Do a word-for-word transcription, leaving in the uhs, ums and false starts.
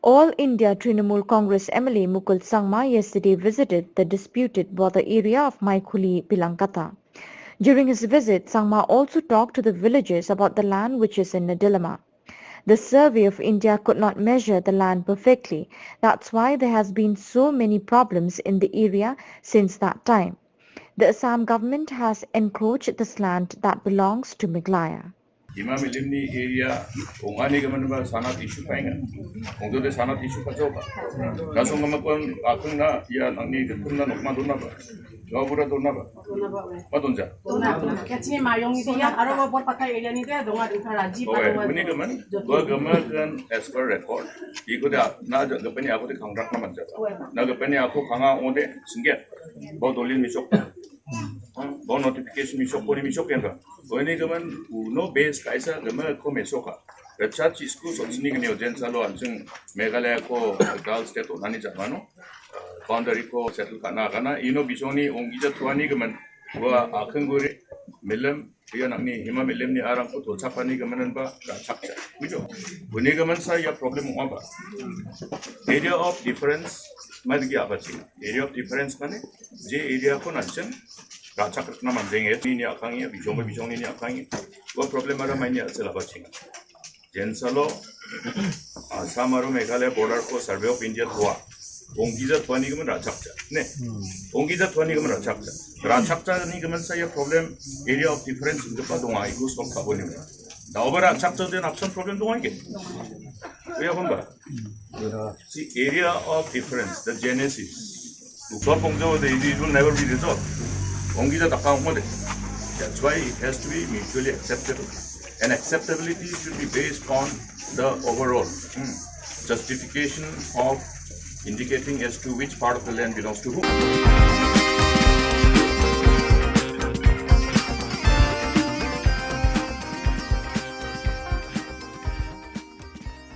All India Trinamool Congress M L A Mukul Sangma yesterday visited the disputed border area of Maikhuli Pilangkata. During his visit, Sangma also talked to the villagers about the land which is in a dilemma. The Survey of India could not measure the land perfectly. That's why there has been so many problems in the area since that time. The Assam government has encroached this land that belongs to Meghalaya. Hima Milimni area ong·ani giminba sanat issue ka·enga. Ong·jode sanat issue ka·jaoba. Gasong gimakon akungna ia nangni gipinna nokma donaba. Gaobura donaba. Ma donja. Kecil mayong itu ya, aro bo pakai area ni dia donga dingka raji. Oe, uni gimin, ua gimin as per record. Iko dia na gipinni ako de kangrak na manja. Na gipinni ako kanga ong·ode singget. Bo dolin misok. Bo notification misok, bo ni misok yang ka. Bo ini gimin uno base kaisa gimin ko mesoka. Research school sotsini gini ojen salo ansing Meghalaya ko girls state onani jamano. Boundary ko settle kana kana ino bisoni onggija tuani gimin. Gua akheng guri milim, ia nangni Hima Milimni arangko tolchapani gimin ba rachakja. Bujo. Uni gimin sa ia problem ong·aba. Area of difference madigi abachinga. Area of difference mane je area ko nanching rachak rikna mandenge. Nini akangi, bijong bijong nini akangi. Ua problem ara maini asal abachinga. Jensalo, Assam aro Meghalaya border ko Survey of India toa. Onggija toani gimin rachakja. Ne. Onggija toani gimin rachakja. Rachakjani gimin sa ia problem area of difference ong·gipa donga. Iko solve ka·boni. Daoba rachakja den apsan problem donga ike. Uya honba. See, area of difference, the genesis. Upa pongjo de, it will never be resolved. Onggija dakka ong·ode. That's why it has to be mutually acceptable. And acceptability should be based on the overall, hmm, justification of indicating as to which part of the land belongs to whom.